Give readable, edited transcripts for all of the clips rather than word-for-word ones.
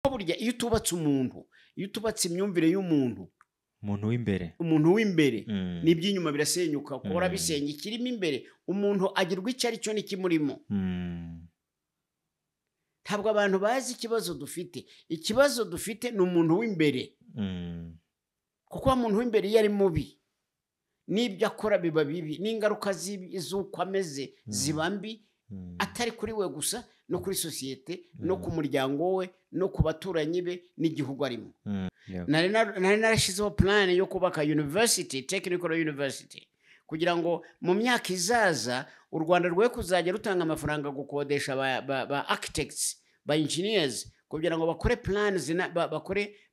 Burya iyo utubatse umuntu, iyo utubatse imyumvire y'umuntu, umuntu w'imbere, umuntu w'imbere, n'iby'inyuma birasenyuka, kuko urabisenya ikirimo imbere. Umuntu agirwa icyo ari cyo n'ikimurimo. Ntabwo abantu bazi ikibazo dufite. Ikibazo dufite ni umuntu w'imbere, kuko wa muntu w'imbere iyo ari mubi, n'ibyo akora biba bibi, n'ingaruka z'uko ameze ziba mbi, atari kuri we gusa, no kuri sosiyete, no ku muryango we, no ku baturanyi be n'igihugu arimo. Nari narashyizeho plan yo kubaka university, technical university, kugira ngo mu myaka izaza u Rwanda rwe kuzajya rutanga amafaranga gukodesha ba architects, ba engineers, kugira ngo bakore plans,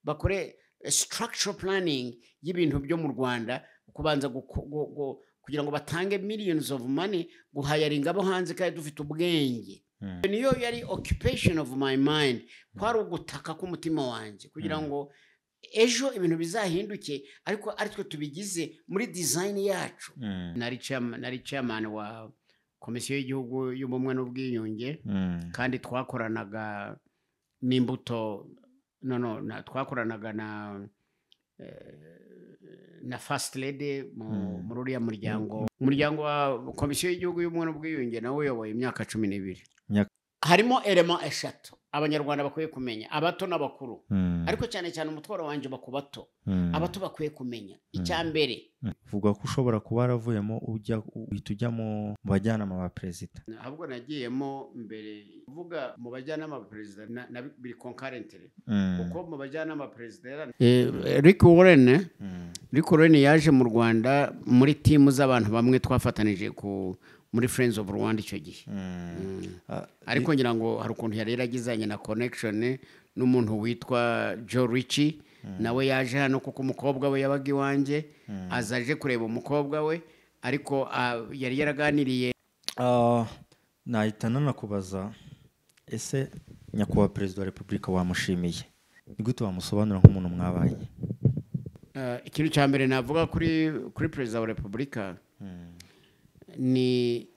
bakore structural planning y'ibintu byo mu Rwanda, kubanza kugira ngo batange millions of money guhayaringa abo hanze kandi dufite ubwenge. Niyo yari occupation of my mind, kwari ugutaka k'umutima wanjye kugira ngo ejo ibintu bizahinduke, ariko ari twe tubigize muri design yacu. Nari chairman wa Komisiyo y'Igihugu y'Ubumwe n'Ubwiyunge, kandi twakoranaga n'Imbuto, no twakoranaga na First Lady muri uriya muryango wa Komisiyo y'Igihugu y'Ubumwe n'Ubwiyunge, nawe uyoboye imyaka 12. Harimo éléments eshatu Abanyarwanda bakwiye kumenya, abato n'abakuru, ariko cyane cyane umutwaro wanjye uba ku bato. Abato bakwiye kumenya icya mbere. Vuga ko ushobora kuba waravuyemo ujya, uhita ujya mu bajyanama ba perezida. Ahubwo nagiyemo mbere kuvuga mu bajyanama ba perezida na biri concurrently, kuko mu bajyanama ba perezida, Rick Warren, Rick Warren yaje mu Rwanda muri team z'abantu bamwe twafatanije ku muri Friends of Rwanda icyo gihe. Ariko ngira ngo hari ukuntu yari yaragizanye na connection n'umuntu witwa Joe Ritchie, nawe yaje hano kuko umukobwa we yabaga iwanjye, aza aje kureba umukobwa we, ariko yari yaraganiriye. Nahita nanakubaza: ese Nyakubahwa Perezida wa Repubulika wamushimiye? Ni gute wamusobanura nk'umuntu mwabanye? Ikintu cya mbere navuga kuri Perezida wa Repubulika ni